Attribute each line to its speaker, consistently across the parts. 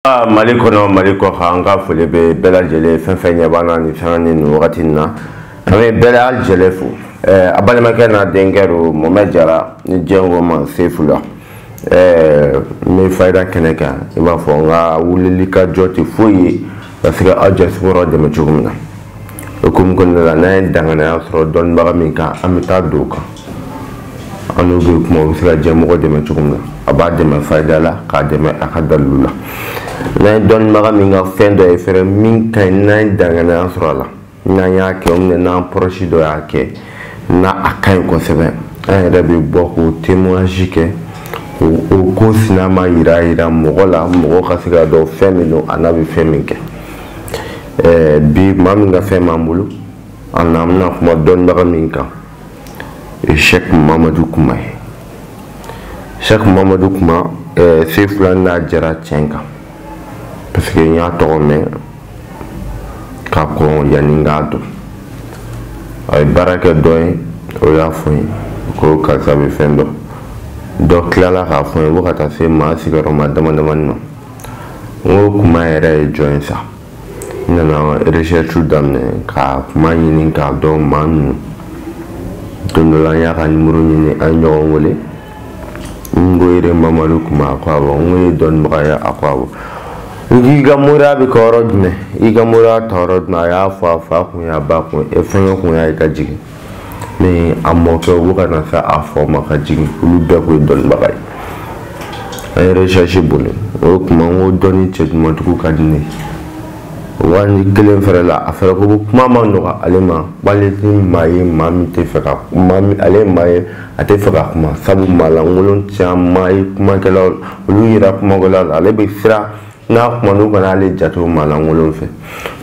Speaker 1: Mali kɔnɔ, Mali kɔkan, an ka foli bɛ bɛɛ lajɛlen, fɛn fɛn ɲɛ b'an na nin sanga ni nin wagati in na, an bɛ bɛɛ lajɛlen fo. A balimakɛ n'a denkɛ don, Mohamed Jara, ni diɲɛ ko ma Sefu la. N bɛ fayida kɛnɛ kan, i b'a fɔ n ka wulili ka jɔ tɛ foyi ye ka se ka aw jɛsukɔrɔ dɛmɛ cogo min na. O hukumu kɔnɔna la, n'an ye danganiya sɔrɔ dɔnnibaga min kan, an bɛ taa don o kan, an n'o bɛ kuma, o bɛ se ka diɲɛmɔgɔ dɛmɛ cogo min na, a b'a dɛmɛ fayida la, k'a dɛmɛ a ka dalilu la. N'an ye dɔnnibaga min ka fɛn dɔ ye fɛnɛ min ka ɲi, n'an ye danganiya sɔrɔ a la, n'an y'a kɛ, o minɛ n'an proche dɔ y'a kɛ, n'a a ka ɲi kosɛbɛ, an yɛrɛ bɛ bɔ k'o témoignage kɛ, k'o ko sinama yira mɔgɔ la, mɔgɔ ka se ka dɔn fɛn min don, a n'a bɛ fɛn min kɛ. Bi maa min ka fɛn b'an bolo, an n'an bɛna kuma dɔnnibaga min kan, Cheikh Mamadou Kouma ye. Cheikh Mamadou Kouma, Sefu la n'a jɛra tiɲɛ kan, parce que n y'a tɔgɔ mɛn ka kɔn yanni n k'a dɔn. A ye baara kɛ dɔ ye, o y'a fɔ n ye ko karisa bɛ fɛn dɔn. Dɔ tilala k'a fɔ n ye fo ka taa se maa sigiyɔrɔma dama damani ma. N ko kuma yɛrɛ ye jɔn ye sa? N nana recherche daminɛ ka kuma ɲini k'a dɔn maa ninnu. Don dɔ la, n y'a ka numéro ɲini, an ye ɲɔgɔn wele. N ko yɛrɛ Mamadu Kuma, a ko awɔ. N ko ye dɔnnibaga ye, a ko awɔ. N k'i ka moriya bɛ kɛ yɔrɔ jumɛn? I ka moriya ta yɔrɔ jumɛn? A y'a fɔ, a fa kun y'a ba kun ye, fɛnkɛ kun y'a ye ka jigin. Ni a mɔkɛ, u bɛ ka na se a fɔ ma ka jigin, olu bɛɛ kun ye dɔnnibaga ye. An ye recherche boli, o kuma n ko dɔnni cɛɲumantigiw ka di ne ye. Waati kelen fɛnɛ la, a fɔra ko kuma ma nɔgɔ ale ma, k'ale ti maa ye, maa min tɛ fɛ ka maa min, ale ye maa ye, a tɛ fɛ ka kuma, sabu maa lankolon caman ye kumakɛlaw, olu yera kumakɛlaw la, ale bɛ siran n'a kuma n'u kana ale jate o maa lankolon fɛ.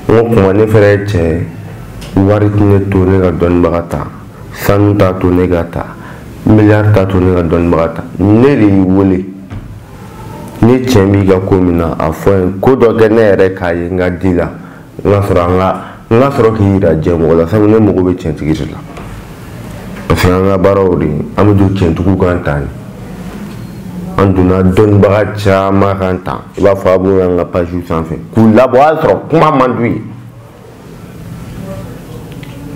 Speaker 1: N ko kuma ne fɛnɛ ye cɛ ye, wari tɛ ne to ne ka dɔnnibaga ta, sanu t'a to ne ka ta, miliyari t'a to ne ka dɔnnibaga ta, ne de y'i wele. Ni tiɲɛ b'i ka ko min na, a fɔ n ye, ko dɔ kɛ ne yɛrɛ k'a ye n ka di la, n ka sɔrɔ an ka n ka sɔrɔ k'i yira diɲɛ mɔgɔ la, sabu ne mago bɛ tiɲɛtigi de la. Parce que an ka baaraw de ye, an bɛ don tiɲɛtigiw kan tan de. An donna dɔnnibaga caman kan tan, i b'a fɔ a b'o y'an ka page sanfɛ k'u labɔ, o y'a sɔrɔ kuma man d'u ye.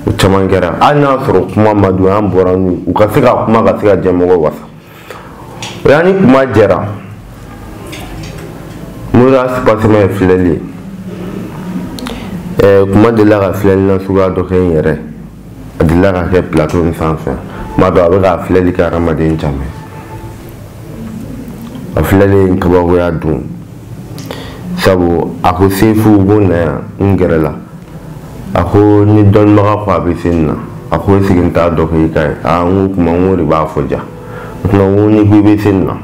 Speaker 1: O caman kɛra, hali n'a sɔrɔ kuma man d'u ye, an bɔra n'u ye, u ka se ka kuma, ka se ka diɲɛmɔgɔw wasa. O y'an ni kuma jɛra. Moriya soubassement ye filɛli ye. Kuma delila ka filɛli na suguya dɔ kɛ n yɛrɛ. A delila ka kɛ plateau in sanfɛ. Tuma dɔ a bɛ ka filɛli kɛ hadamaden caman. A filɛli in kabakoya dun. Sabu a ko Sefu ko na yan, n gɛrɛ la. A ko ni dɔnnibaga ko a bɛ se nin na. A ko est-ce que n t'a dɔ kɛ i ka ye? Aa, n ko kuma, n ko de b'a fɔ ja. O tuma n ko ni ko i bɛ se nin na,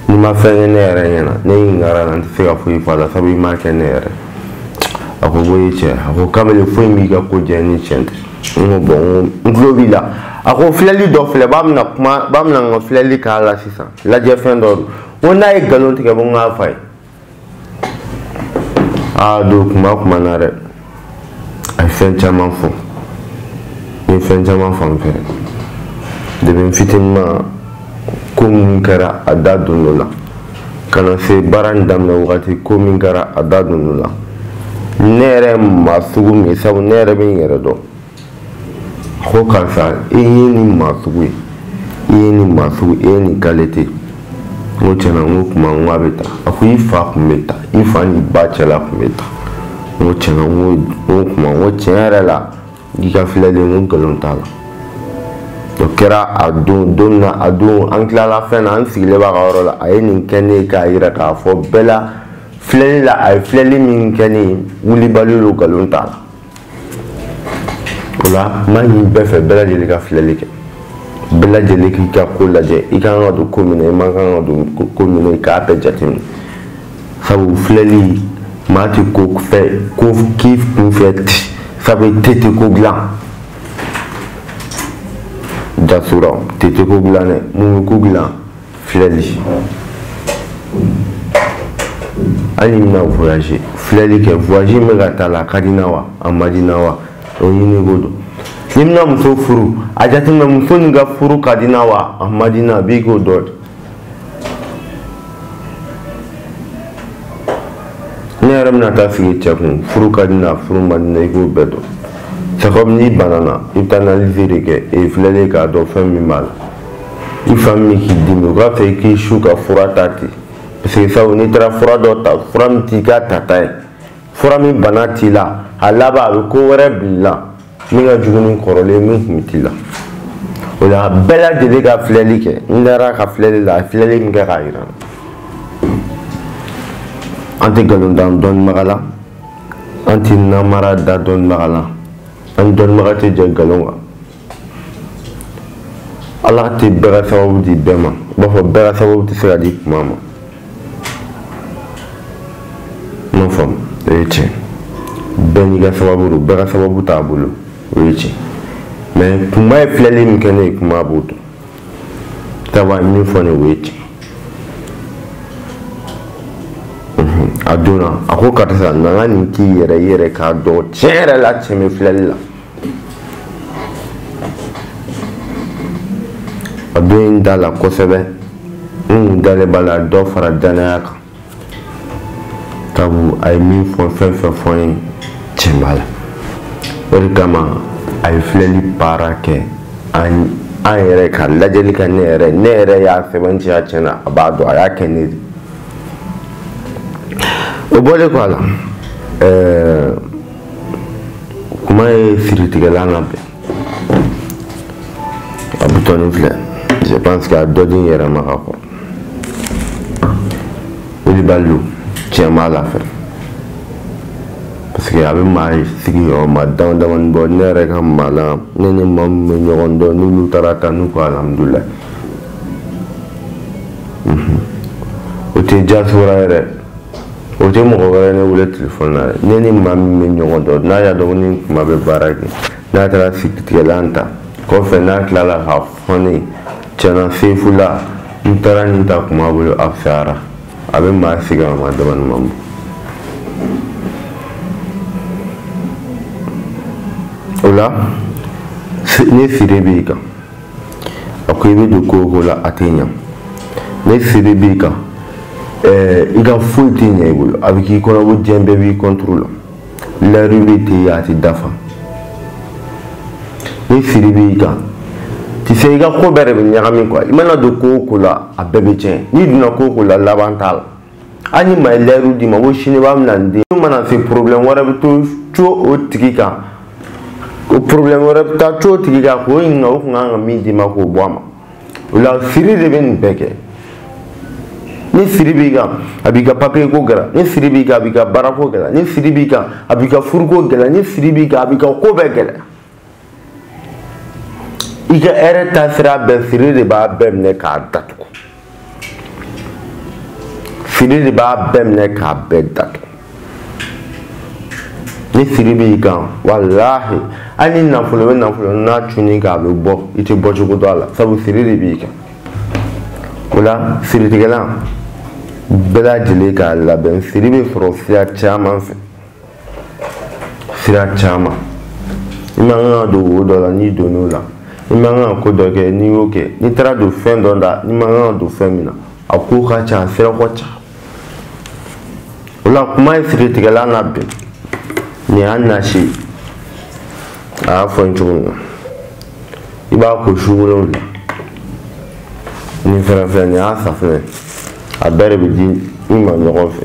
Speaker 1: n'i ma fɛn kɛ ne yɛrɛ ɲɛna, ne y'i ŋara la, n tɛ se ka foyi fɔ a la, sabu i m'a kɛ ne yɛrɛ. A ko ko i cɛ, a ko kamalen foyi m'i ka ko diya ni tiɲɛ tɛ. N ko bɔn, n ko n tulo b'i la. A ko filɛli dɔ filɛ, b'a bɛna kuma, b'a bɛna n ka filɛli k'a la sisan, lajɛ fɛn dɔ don. N ko n'a ye nkalon tigɛ, ko n k'a f'a ye. Aa, don kuma kuma na dɛ, a ye fɛn caman fɔ, n ye fɛn caman faamu fɛnɛ. Depuis n fitinin ma, ko min kɛra a da don dɔ la, ka na se baara in daminɛ wagati, ko min kɛra a da don dɔ la, ne yɛrɛ ye maa sugu min ye, sabu ne yɛrɛ bɛ n yɛrɛ dɔn. A ko karisa, i ye nin maa sugu ye, i ye nin maa sugu, i ye nin qualité. N ko tiɲɛna, n ko kuma, n ko a bɛ tan. A ko i fa kun bɛ tan, i fa n'i ba cɛla kun bɛ tan. N ko tiɲɛna, n ko kuma, n ko tiɲɛ yɛrɛ la, i ka filɛli, n ko nkalon t'a la. O kɛra a don, don min na, a don an tilala fɛn na, an sigilen b'a ka yɔrɔ la, a ye nin kɛ ne ye k'a yira k'a fɔ bɛɛ la filɛli la, a ye filɛli min kɛ ne ye, wulibali don, nkalon t'a la. O la n b'a ɲini bɛɛ fɛ, bɛɛ lajɛlen ka filɛli kɛ, bɛɛ lajɛlen k'i ka ko lajɛ, i kan ka don ko min na, i man kan ka don ko min na, i k'a bɛɛ jateminɛ. Sabu filɛli, maa tɛ ko fɛ ko k'i kun fɛ ten, sabu i tɛ ko dilan. Jasura tɛ ko dilan dɛ, mun bɛ ko dilan? Filɛli. Hali n'i bɛna voyager, filɛli kɛ, voyage in bɛ ka taa la, a ka di n na wa, a man di n na wa, o ɲini ko don. N'i bɛna muso furu, a jateminɛ muso nin ka furu ka di n na wa, a man di n na, a b'i k'o dɔn. Ne yɛrɛ bɛna taa sigi cɛ kun, furu ka di n na, furu man di n na, i k'o bɛɛ dɔn. C'est comme n'i banana, i bɛ taa analyse de kɛ et filɛli k'a dɔn fɛn min b'a la. I fa min k'i dimi, o k'a fɛ i k'i su ka fura ta ten. Parce que sabu n'i taara fura dɔ ta, fura min t'i ka tata ye, fura min bana t'i la, a laban a bɛ ko wɛrɛ bil'i la min ka jugu ni kɔrɔlen min tun t'i la. O la bɛɛ lajɛlen ka filɛli kɛ. N dara ka filɛli la, a ye filɛli min kɛ k'a jira n na. An tɛ nkalon da dɔnnibaga la, an tɛ namara da dɔnnibaga la, an dɔnnibaga tɛ jɛ nkalon kan. Ala tɛ bɛɛ ka sababu di bɛɛ ma, i b'a fɔ bɛɛ ka sababu tɛ se ka di kuma ma. I m'a faamu, o ye tiɲɛ. Bɛɛ n'i ka sababu don, bɛɛ ka sababu t'a bolo, o ye tiɲɛ. Mais kuma ye filɛli min kɛ ne ye, kuma b'o dɔn. Sabu a ye min fɔ ne ye, o ye tiɲɛ. A donna a ko karisa na n ka nin k'i yɛrɛ i yɛrɛ k'a dɔn tiɲɛ yɛrɛ la tiɲɛ bɛ filɛli la. A don in da la kosɛbɛ, n kun dalen b'a la dɔ fara danaya kan. Sabu a ye min fɔ fɛn fɛn fɔ n ye tiɲɛ b'a la. O de kama a ye filɛli baara kɛ an yɛrɛ ka lajɛli kɛ ne yɛrɛ ne yɛrɛ y'a sɛbɛntiya tiɲɛ na, a b'a dɔn a y'a kɛ ne de. O bɔlen kɔ a la, kuma ye siritigɛlan labɛn. A butɔnin filɛ, je pense que a dɔ di n yɛrɛ ma ka kɔrɔ. Wulibali tiɲɛ b'a la fɛnɛ. Parce que a bɛ maa sigi yɔrɔ ma dama damani bɔ, ne yɛrɛ ka maa la, ne ni maa min bɛ ɲɔgɔn dɔn, n'olu taara ta n'u ko alhamdulilayi. O tɛ diaspora yɛrɛ. O tɛ mɔgɔ wɛrɛ ne wele telefɔni na dɛ. Ne ni maa min bɛ ɲɔgɔn dɔn, n'a y'a dɔn ko ni kuma bɛ baara kɛ, n'a taara siritigɛlan ta, kɔfɛ n'a tilala k'a fɔ ne tiɲɛna sefu la, n taara nin ta kuma bolo a fisayara. A bɛ maa sigi a ma dabali ma bɔ. O la ni siri b'i kan, a ko i bɛ don ko o ko la a tɛ ɲɛ. Ni siri b'i kan, i ka foyi tɛ ɲɛ i bolo, a bɛ k'i kɔnɔ ko diɲɛ bɛɛ b'i contre la. Layiru bɛ ten a tɛ dafa. Ni siri b'i kan, tu sais i ka ko bɛɛ de bɛ ɲagami quoi. I mana don ko o ko la, a bɛɛ bɛ tiɲɛ. N'i donna ko o ko la, laban t'a la. Hali ni maa ye layiru d'i ma ko sini b'a bɛna nin di, n'u mana se problème wɛrɛ bɛ to co o tigi kan. O problème wɛrɛ bɛ taa co o tigi kan k'o ɲininka o kun kan ka min d'i ma k'o bɔ a ma. O la siri de bɛ nin bɛɛ kɛ. Ni siri b'i kan, a b'i ka papier ko gɛlɛya. Ni siri b'i kan, a b'i ka baara ko gɛlɛya. Ni siri b'i kan, a b'i ka furuko gɛlɛya. Ni siri b'i kan, a b'i ka ko bɛɛ gɛlɛya. I ka hɛrɛ taasira bɛɛ, siri de b'a bɛɛ minɛ k'a datugu. Siri de b'a bɛɛ minɛ k'a bɛɛ datugu. Ni siri b'i kan, walahi, hali ni nafolo bɛ nafolo n'a cunn'i kan, a bɛ bɔ, i tɛ bɔ cogo dɔn a la, sabu siri de b'i kan. O la siritigɛlan bɛɛ lajɛlen k'a labɛn. Siri bɛ sɔrɔ sira caman fɛ, sira caman. I man kan ka don wo dɔ la n'i donn'o la, i man kan ka ko dɔ kɛ n'i y'o kɛ, n'i taara don fɛn dɔ la, n'i man kan ka don fɛn min na, a ko ka ca, a sira ka ca. O la kuma ye siritigɛlan labɛn. Nin y'a nasi, a y'a fɔ n cogo min na, i b'a ko su 7. Nin fɛnɛ filɛ, nin y'a safunɛ, a bɛɛ de bɛ di i ma ɲɔgɔn fɛ.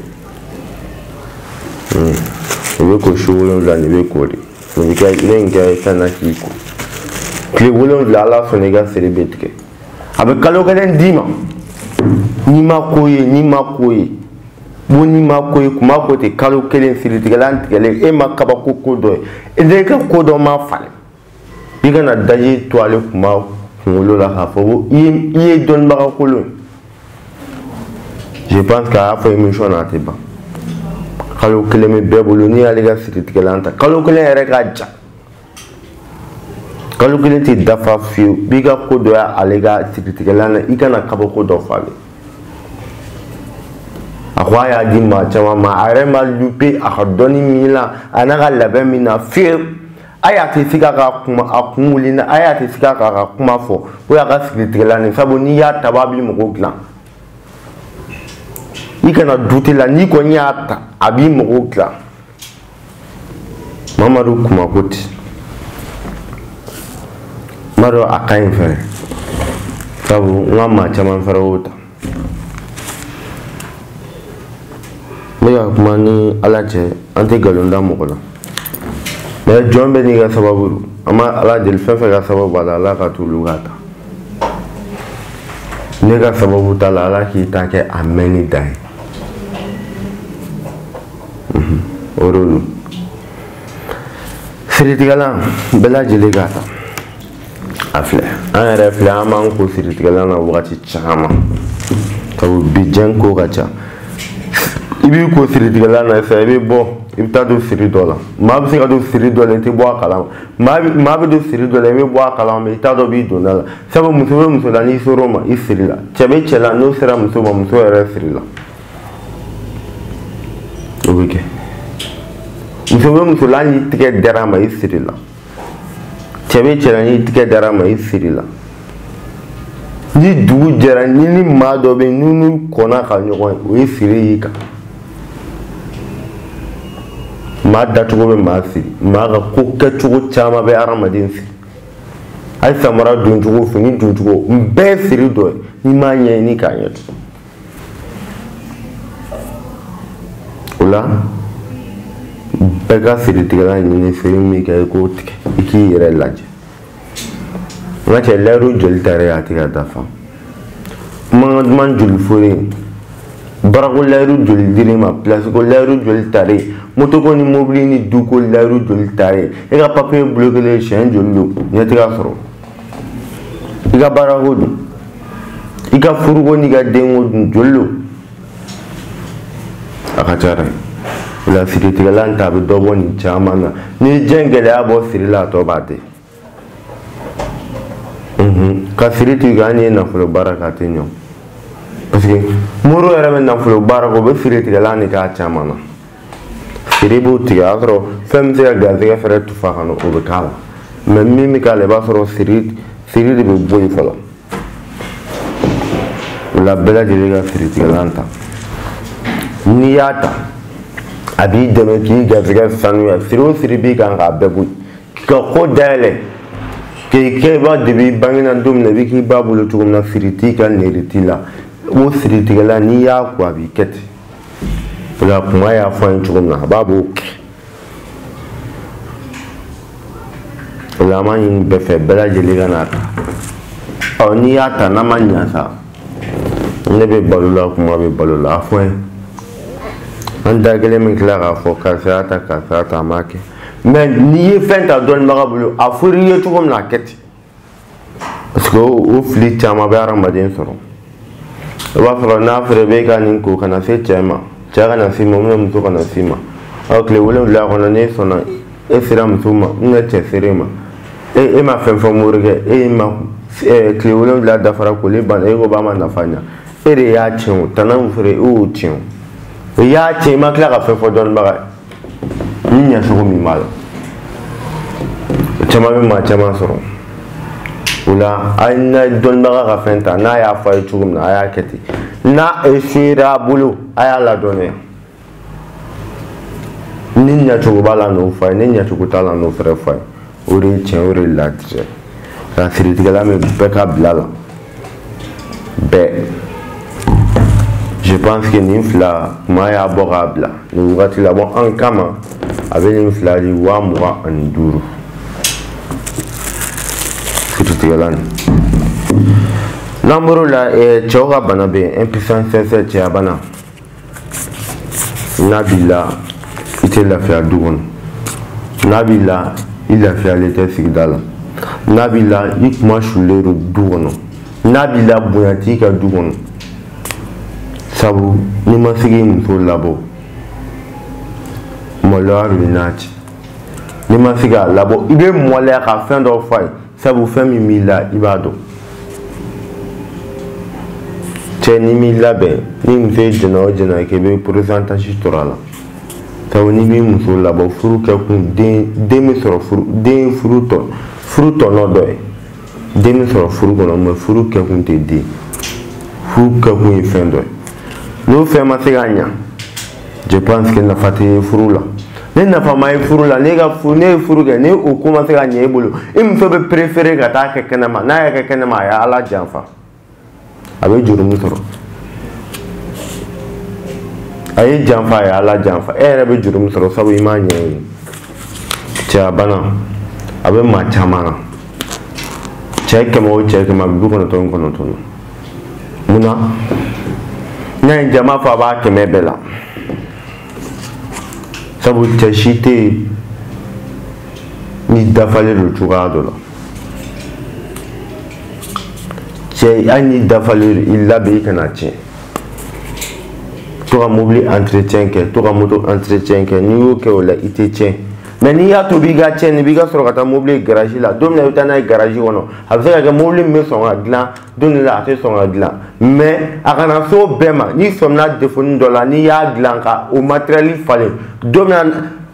Speaker 1: I bɛ ko su 7, nin bɛ ko de. Nin bɛ kɛ, i bɛ nin kɛ fɛn na k'i ko. Tile 7 Ala sɔnna i ka siri bɛ tigɛ. A bɛ kalo kelen d'i ma. N'i ma ko ye, n'i ma ko ye, bon n'i ma ko ye, kuma ko ten kalo kelen siritigɛlan tigɛlen, e ma kabako ko dɔ ye, e ka ko dɔ ma falen. I kana daji to ale kuma kunkolo la k'a fɔ ko i ye dɔnnibaga kolon ye. Je pense que a y'a fɔ émission na a tɛ ban. Kalo kelen bɛ bɛɛ bolo, n'i y'ale ka siritigɛlan ta, kalo kelen yɛrɛ ka jan. Kalo kelen tɛ dafa fiyewu, b'i ka ko dɔ y'ale ka siritigɛlan na, i kana kabako dɔ falen. A ko a y'a di maa caman ma, a yɛrɛ ma lupe a ka dɔnni min la, a n'a ka labɛn min na fiyewu. A y'a tɛ se k'a ka kuma, a kun wuli na, a y'a tɛ se k'a ka kuma fɔ, o y'a ka siritigɛlan de, sabu n'i y'a ta a b'i mɔgɔ dilan. I kana dute la, n'i kɔni y'a ta a b'i mago dilan. Mamadu kuma ko ten. N b'a dɔn a ka ɲi fɛnɛ, sabu n ka maa caman fɛnɛ y'o ta. N bɛ ka kuma ni Ala cɛ, an tɛ nkalon da mɔgɔ la. Mais jɔn bɛ n'i ka sababu don. An b'a Ala deli, fɛn fɛn ka sababu b'a la, Ala ka t'olu ka ta. Ne ka sababu t'a la, Ala k'i ta kɛ a mɛnni dan ye. O de don. Siritigɛlan bɛɛ lajɛlen k'a ta. A filɛ, an yɛrɛ filɛ, an b'an ko siritigɛlan na wagati caman. Sabu bi diɲɛ ko ka ca. I b'i ko siritigɛlan na sisan, i bɛ bɔ, i bɛ taa don siri dɔ la. Maa bɛ se ka don siri dɔ la, i tɛ bɔ a kalama. Maa bɛ don siri dɔ la, i bɛ bɔ a kalama, i t'a dɔn b'i donna la. Sabu muso bɛ muso la, n'i ser'o ma, i siri la. Cɛ bɛ cɛ la, n'o sera muso ma, muso yɛrɛ siri la. O bɛ kɛ. Muso bɛ muso la, n'i tigɛ dara a ma, i siri la. Cɛ bɛ cɛ la, n'i tigɛ dara a ma, i siri la. Ni dugu jɛra, ni maa dɔ bɛ yen, n'u kɔnna ka ɲɔgɔn ye, o ye siri y'i kan. Maa dacogo bɛ maa siri, maa ka ko kɛcogo caman bɛ hadamaden siri. Hali samara doncogo, fini doncogo, n bɛɛ siri dɔ ye, n'i m'a ɲɛɲini k'a ɲɛ tugun. O la, bɛɛ ka siritigɛla ɲini, siri min kɛ i k'o tigɛ, i k'i yɛrɛ lajɛ. N ka cɛ, layiru joli ta yɛrɛ a tɛ ka dafa. Kumakan duman joli fɔlen, baarako layiru joli dir'i ma, pilasiko layiru joli taren, motoko ni mobili ni duko layiru joli taren, e ka papiye bloqué siɲɛ joli don, ɲɛ tɛ ka sɔrɔ. I ka baarako dun, i ka furuko n'i ka denko dun, joli don. A ka ca dɛ. O la siritigɛlan ta a bɛ dɔ bɔ nin caman na. N'i ye diɲɛ gɛlɛya bɔ siri la, a tɔ b'a tɛ. Ka siri to i kan, hali n'i ye nafolo baara kɛ, a tɛ ɲɛ o. Parce que mori yɛrɛ bɛ nafolo baara kɛ, o bɛ siritigɛlan de k'a caman na. Siri b'o tigɛ, o y'a sɔrɔ fɛn min bɛ se ka garisɛgɛ fɛrɛ tufa ka na, o bɛ k'a la. Mais min bɛ k'a la, i b'a sɔrɔ siri de bɛ bɔ yen fɔlɔ. O la bɛɛ lajɛlen ka siritigɛlan ta. N'i y'a ta, a b'i dɛmɛ k'i garisɛgɛ sanuya. Siri o siri b'i kan k'a bɛɛ bɔ yen. K'i ka ko dayɛlɛ. K'i kɛ i b'a debi i bangena don min na, i bɛ k'i ba bolo cogo min na, siri t'i kan, neri t'i la. O siritigɛla, n'i y'a ko, a b'i kɛ ten. O la kuma y'a fɔ an ye cogo min na, a b'a b'o kɛ. O la an b'a ɲini bɛɛ fɛ, bɛɛ lajɛlen ka n'a ta. Ɔ n'i y'a ta, n'a ma ɲa sa, ne bɛ balo la, kuma bɛ balo la, a fɔ n ye. An da kelen min tila k'a fɔ karisa y'a ta, karisa y'a ta, an b'a kɛ. Mais n'i ye fɛn ta dɔnnibaga bolo, a fɔr'i ye cogo min na, a kɛ ten. Parce que o fili caman bɛ hadamaden sɔrɔ. I b'a sɔrɔ n'a fɔra i bɛ ka nin ko kana se cɛ ma, cɛ kana s'i ma, ou bien muso kana s'i ma. Ɔ tile 7 kɔnɔ, n'e sɔnna, e sera muso ma, ou bien cɛ sera e ma, e ma fɛn fɔ morikɛ, e ma, tile 7 dafara, koli banna, e ko b'a ma nafa ɲa. E de y'a tiɲɛ o, tana min fɔra e y'o tiɲɛ o. I y'a tiɲɛ, i ma tila ka fɛn fɔ dɔnnibaga ye. Ni ɲɛcogo min b'a la, o caman bɛ maa caman sɔrɔ. O la, a ye na dɔnnibaga ka fɛn ta, n'a y'a fɔ a ye cogo min na, a y'a kɛ ten. N'a échouera a bolo, a y'a ladɔnniya. Ni ɲɛcogo b'a la, n'o fɔ a ye, ni ɲɛcogo t'a la, n'o fɛnɛ fɔ a ye. O de ye tiɲɛ, o de ye latigɛ. Nka siritigɛla min bɛɛ ka bila la, bɛɛ. Je pense que nin fila kuma y'a bɔ k'a bila nin wagati la, bon an kama a bɛ nin fila di 25,000. Siritigɛla nin. N'an bɔr'o la, cɛw ka bana bɛ yen, impuissance sexuelle, cɛya bana. N'a b'i la, i tɛ lafiya du kɔnɔ. N'a b'i la, i lafiyalen tɛ sigida la. N'a b'i la, i kuma sulen don du kɔnɔ. N'a b'i la, bonya t'i ka du kɔnɔ. Sabu n'i ma se k'i muso labɔ, maloya de bɛ n'a cɛ. N'i ma se k'a labɔ, i bɛ maloya ka fɛn dɔ f'a ye, sabu fɛn min b'i la, i b'a dɔn. Cɛ, n'i m'i labɛn, ni muso ye jɛnɛ o jɛnɛ kɛ, i bɛ pourcentage tɔrɔ a la. Sabu n'i m'i muso labɔ, furu kɛ kun, den bɛ sɔrɔ furu, den ye furu tɔ, furu tɔnɔ dɔ ye. Den bɛ sɔrɔ furu kɔnɔ, mais furu kɛ kun tɛ den. Furu kɛ kun ye fɛn dɔ ye. N'o fɛn ma se ka ɲa, je pense que nafa tɛ furu la. Ni nafa ma ye furu la, ne ye furu kɛ, ni o ko ma se ka ɲɛ e bolo, i muso bɛ préférer ka taa kɛ kɛnɛma. N'a y'a kɛ kɛnɛma, a ye Ala janfa, a bɛ jurumu sɔrɔ. A ye janfa, a ye Ala janfa, e yɛrɛ bɛ jurumu sɔrɔ sabu i m'a ɲɛɲini. Cɛya bana a bɛ maa caman na. Cɛ 100 o cɛ 100 a bɛ 99 na. Munna? N'a ye jama fɔ a b'a 100 bɛɛ la. Sabu cɛ si tɛ yen ni dafalen don cogoya dɔ la. Cɛ, hali ni dafalen don, i labɛn i kana tiɲɛ. To ka mobili entretien kɛ, to ka moto entretien kɛ, n'i y'o kɛ o la i tɛ tiɲɛ. Mais n'i y'a to b'i ka tiɲɛ, b'i ka sɔrɔ ka taa mobili garage la, don min na i bɛ taa n'a ye garage kɔnɔ, a bɛ se ka kɛ mobili min bɛ sɔn ka dilan, don dɔ la a tɛ sɔn ka dilan. Mais a kana se o bɛɛ ma. N'i sɔmina défaut dɔ la, n'i y'a dilan ka o matériel falen, don min na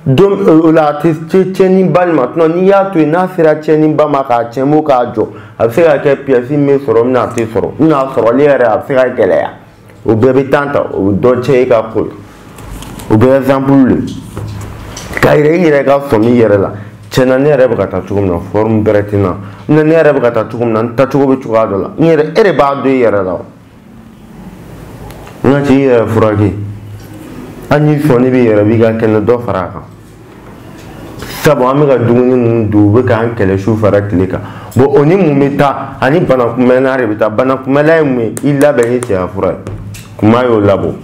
Speaker 1: don o la a tɛ tiɲɛniba nin ma. N'i y'a to yen, n'a sera tiɲɛniba ma k'a tiɲɛ mo k'a jɔ, a bɛ se ka kɛ pièce min bɛ sɔrɔ min na a tɛ sɔrɔ, n n'a sɔrɔli yɛrɛ a bɛ se ka gɛlɛya. O bɛɛ bɛ temps ta, o bɛ dɔ tiɲɛ e ka ko la. O bɛɛ exemple de k'a yira i yɛrɛ ka sɔmi i yɛrɛ la. Tiɲɛna ne yɛrɛ bɛ ka taa cogo min na, forme bɛrɛ tɛ n na. Ne yɛrɛ bɛ ka taa cogo min na, n taacogo bɛ cogoya dɔ la. N yɛrɛ, e de b'a dɔn i yɛrɛ la o. N ka cɛ, i yɛrɛ furakɛ. Hali ni sɔnni b'i yɛrɛ, b'i ka kɛnɛ dɔ fara a kan. Sabu an bɛ ka dumuni minnu dun, u bɛ k'an kɛlɛ su fara tile kan. Bon, o ni mun bɛ taa? Ani banakunbɛnna de bɛ taa. Banakunbɛnla ye mun ye? I labɛn ni cɛya fura ye. Kuma y'o labɔ.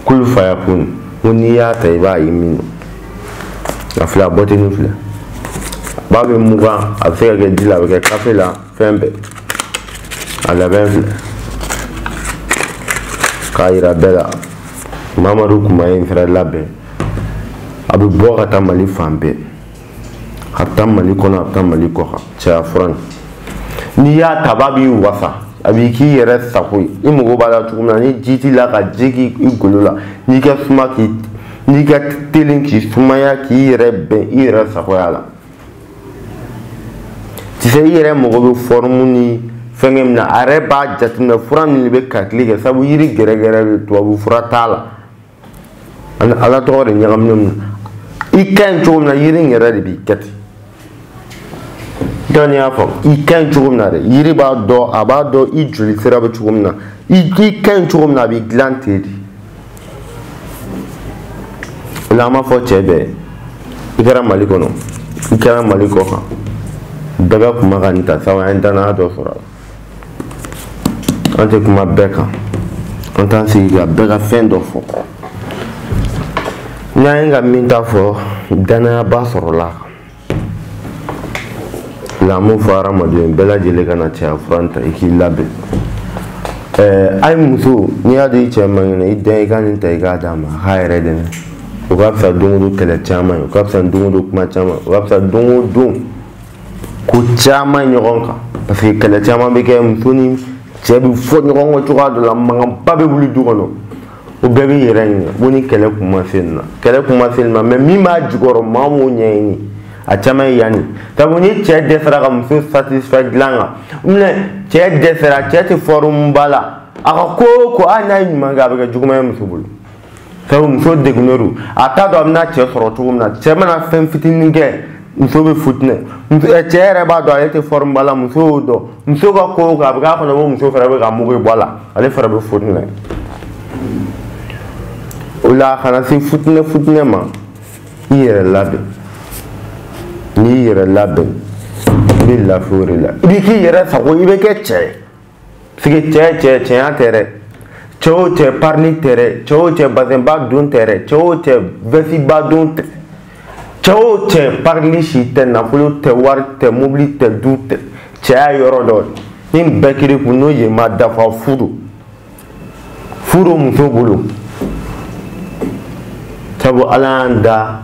Speaker 1: Kulu faya kun. Ko n'i y'a ta i b'a ye min na. A filɛ, a bɔtini filɛ. Ba bɛ mugan, a bɛ se ka kɛ ji la, a bɛ kɛ kafe la, fɛn bɛɛ. A labɛn filɛ. K'a yira bɛɛ la. Mamadu Kuma ye n fɛnɛ labɛn. A bɛ bɔ ka taa Mali fan bɛɛ. A bɛ taa Mali kɔnɔ, a bɛ taa Mali kɔkan. Cɛya fura nin. N'i y'a ta, ba b'i wasa. A b'i k'i yɛrɛ sago ye. I mago b'a la cogo min na, ni ji t'i la ka ji k'i golo la, n'i ka suma k'i, n'i ka teli k'i sumaya k'i yɛrɛ bɛn i yɛrɛ sagoya la. Tu sais, i yɛrɛ mago bɛ forme ni fɛnkɛ min na, a yɛrɛ b'a jateminɛ fura min de bɛ calcul kɛ, sabu yiri gɛrɛgɛrɛ de, tubabu fura t'a la. Ani Ala tɔgɔ de ɲagaminen don. I ka ɲi cogo min na, yiri in yɛrɛ de b'i kɛ ten. Dɔnni y'a fɔ, i ka ɲi cogo min na dɛ, yiri b'a dɔn, a b'a dɔn i joli sira bɛ cogo min na, i ka ɲi cogo min na, a b'i dilan ten de. O la an b'a fɔ cɛ bɛɛ, i kɛra Mali kɔnɔ, i kɛra Mali kɔkan, bɛɛ ka kuma ka nin ta, sabu an ye danaya dɔ sɔrɔ a la. An tɛ kuma bɛɛ kan, an t'an sigi ka bɛɛ ka fɛn dɔ fɔ. N'an ye ka min ta fɔ, danayaba sɔrɔla a kan. La an b'o fɔ hadamaden bɛɛ lajɛlen ka na cɛya fura ta i k'i labɛn. A ye muso, n'i y'a dɔn i cɛ man kɛnɛ, i den i ka nin ta i k'a d'a ma, a k'a yɛrɛ dɛmɛ. O ka fisa don o don kɛlɛ caman ye, o ka fisa don o don kuma caman ye, o ka fisa don o don ko caman ɲɔgɔn kan. Parce que kɛlɛ caman bɛ kɛ, muso ni cɛ bɛ fɔ ɲɔgɔn kɔ cogoya dɔ la, mankanba bɛ wuli du kɔnɔ. O bɛɛ b'i yɛrɛ ɲininka ko ni kɛlɛ kun ma se nin na, kɛlɛ kun ma se nin ma, mais min b'a jukɔrɔ maa m'o ɲɛɲini. A caman ye yanni. Sabu ni cɛ dɛsɛra ka muso satisfait dilan kan, cɛ dɛsɛra, cɛ tɛ forme ba la, a ka ko o ko hali n'a ye ɲuman kɛ, a bɛ kɛ juguman ye muso bolo. Sabu muso degunnen don, a t'a dɔn a bɛna cɛ sɔrɔ cogo min na. Cɛ mana fɛn fitinin kɛ, muso bɛ futinɛ. Cɛ yɛrɛ b'a dɔn ale tɛ forme ba la, muso y'o dɔn. Muso ka ko o ko a bɛ k'a kɔnɔ ko muso fana bɛ ka mugu bɔ a la, ale fana bɛ futinɛ. O la a kana se futinɛ futinɛ ma, i yɛrɛ labɛn. N'i yɛrɛ labɛn, i bɛ lafiya o de la. I bɛ k'i yɛrɛ sago, i bɛ kɛ cɛ ye. Parce que cɛ cɛ cɛya tɛ dɛ. Cɛ o cɛ parili tɛ dɛ. Cɛ o cɛ bazɛnba don tɛ dɛ. Cɛ o cɛ vɛsiba don tɛ. Cɛ o cɛ parili si tɛ, nafolo tɛ, wari tɛ, mobili tɛ, du tɛ. Cɛya yɔrɔ dɔ ni bɛɛ kiri kun n'o ye ma dafa fu don. Fu don muso bolo. Sabu Ala y'an da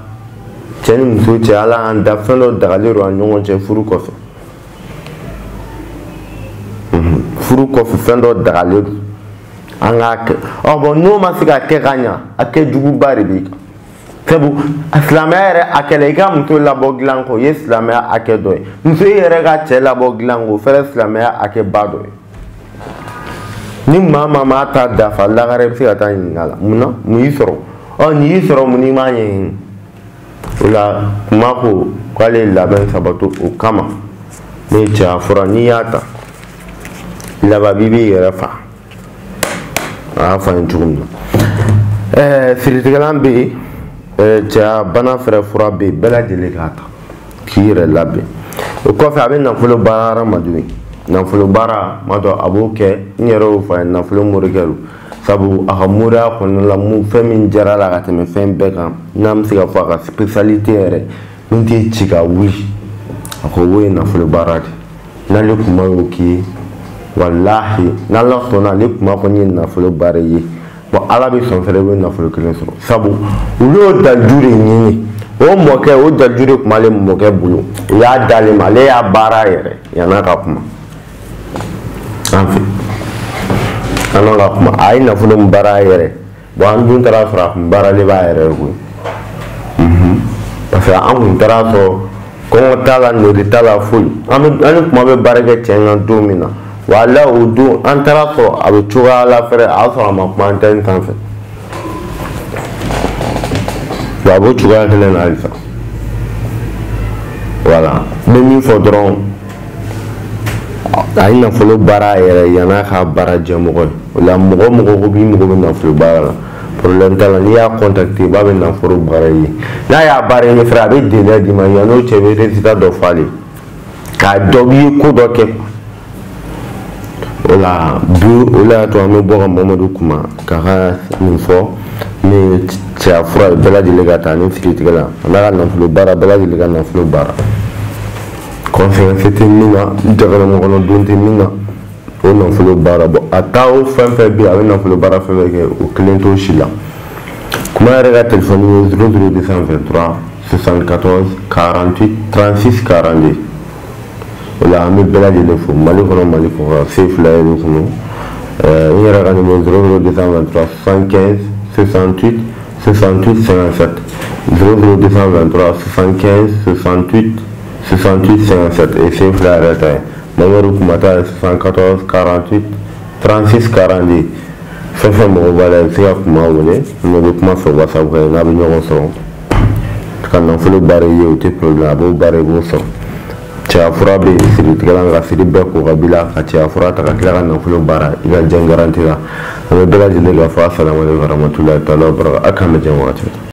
Speaker 1: cɛ ni muso cɛ, Ala y'an da fɛn dɔ dagalen don an ɲɔgɔn cɛ furu kɔfɛ. Furu kɔfɛ fɛn dɔ dagalen don an k'a kɛ. Ɔ bɔn n'o ma se ka kɛ ka ɲa, a kɛ juguba de b'i kan. Sabu silamɛya yɛrɛ hakɛ la, i ka muso labɔ dilan kɔ, o ye silamɛya hakɛ dɔ ye. Muso i yɛrɛ ka cɛ labɔ dilan kɔ, o fɛnɛ silamɛya hakɛba dɔ ye. Ni maa maa m'a ta dafa lagare i bɛ se ka taa ɲininka la mun na mun y'i sɔrɔ ɔ nin y'i sɔrɔ mun n'i m'a ɲɛɲini o la kuma ko k'ale ye labɛn sabati o kama ne ye cɛya fura n'i y'a ta laban b'i b'i yɛrɛ fa a y'a fɔ an ye cogo min na siritigɛlan bɛ yen cɛya bana fɛrɛ fura bɛ yen bɛɛ lajɛlen k'a ta k'i yɛrɛ labɛn o kɔfɛ a bɛ nafolo baara hadamadenw ye nafolo baara ma dɔn a b'o kɛ n yɛrɛ y'o fɔ a ye nafolo morikɛ don sabu a ka moriya kɔnɔna la mun fɛn min jara la ka tɛmɛ fɛn bɛɛ kan n'an bɛ se ka fɔ a ka spécialité yɛrɛ min tɛ ci ka wuli a ko o ye nafolo baara de n'ale kuma y'o k'i ye walahi n'ala sɔnna ale kuma kɔni ye nafolo baara ye bon ala bɛ sɔn fɛnɛ i bɛ nafolo kelen sɔrɔ sabu olu y'o daliju de ɲini o mɔkɛ o daliju de tun b'ale mɔkɛ bolo o y'a d'ale ma ale y'a baara yɛrɛ yann'a ka kuma an fɛ an n'an ka kuma a ye nafolo min baara a yɛrɛ bon an dun taara sɔrɔ a kun baaralen b'a yɛrɛ ye koyi parce que an kun taara sɔrɔ kɔngɔ t'a la nori t'a la foyi an ni kuma bɛ baara kɛ cɛ in kan don min na wala o don an taara sɔrɔ a bɛ cogoya la fɛrɛ a y'a sɔrɔ a ma kuma an tɛ nin sanfɛ wa a b'o cogoya kelen na halisa voilà n bɛ min fɔ dɔrɔn a ye nafolo baara yɛrɛ yann'a ka baara jɛmɔgɔ ye o la mɔgɔ mɔgɔ ko b'i mago bɛ nafolo baara la problème t'a la n'i y'a contacter i b'a bɛ nafolo baara i ye n'a y'a baara i ye fɛnɛ a bɛ délai d'i ma yann'o cɛ i bɛ résultat dɔ fɔ ale k'a dɔn b'i ye ko dɔ kɛ o la bi o de y'a to an bɛ bɔ ka Mamadu kuma k'a ka nin fɔ ni cɛya fura ye bɛɛ lajɛlen ka taa ni siritigɛ la a n'a ka nafolo baara bɛɛ lajɛlen ka nafolo baara confiance tɛ min na jamanakɔnɔ don tɛ min na o nafolo baara bɔn a taa o fɛn fɛn bɛ yen a bɛ nafolo baara fɛn fɛn kɛ o kelen t'o si la kuma yɛrɛ ka telefɔni ye 00 223 74 48 36 42 o la an bɛ bɛɛ lajɛlen fo Mali kɔnɔ Mali kɔkan se fila yɛrɛ kɔnɔ n yɛrɛ ka numéro 00 223 75 68 68 57 00 223 75 68 68 57 et se fila yɛrɛ ta ye Mamadu kuma ta ye 74 48 36 42 fɛn fɛn mɔgɔ b'a la i bɛ se ka kuma wele n'o bɛ kuma fɛ WhatsApp kan n'a bɛ ɲɔgɔn sɔrɔ ka nafolo baara i ye o tɛ problème a b'o baara i b'o sɔrɔ cɛya fura bɛ yen siritigɛla ka siri bɛɛ ko ka b'i la ka cɛya fura ta ka tila ka nafolo baara i ka diɲɛ garanti la an bɛ bɛɛ lajɛlen ka fɔ asalaamaaleykum warahmatulahi taala wa barakatuh a k'an bɛ diɲɛ wagati.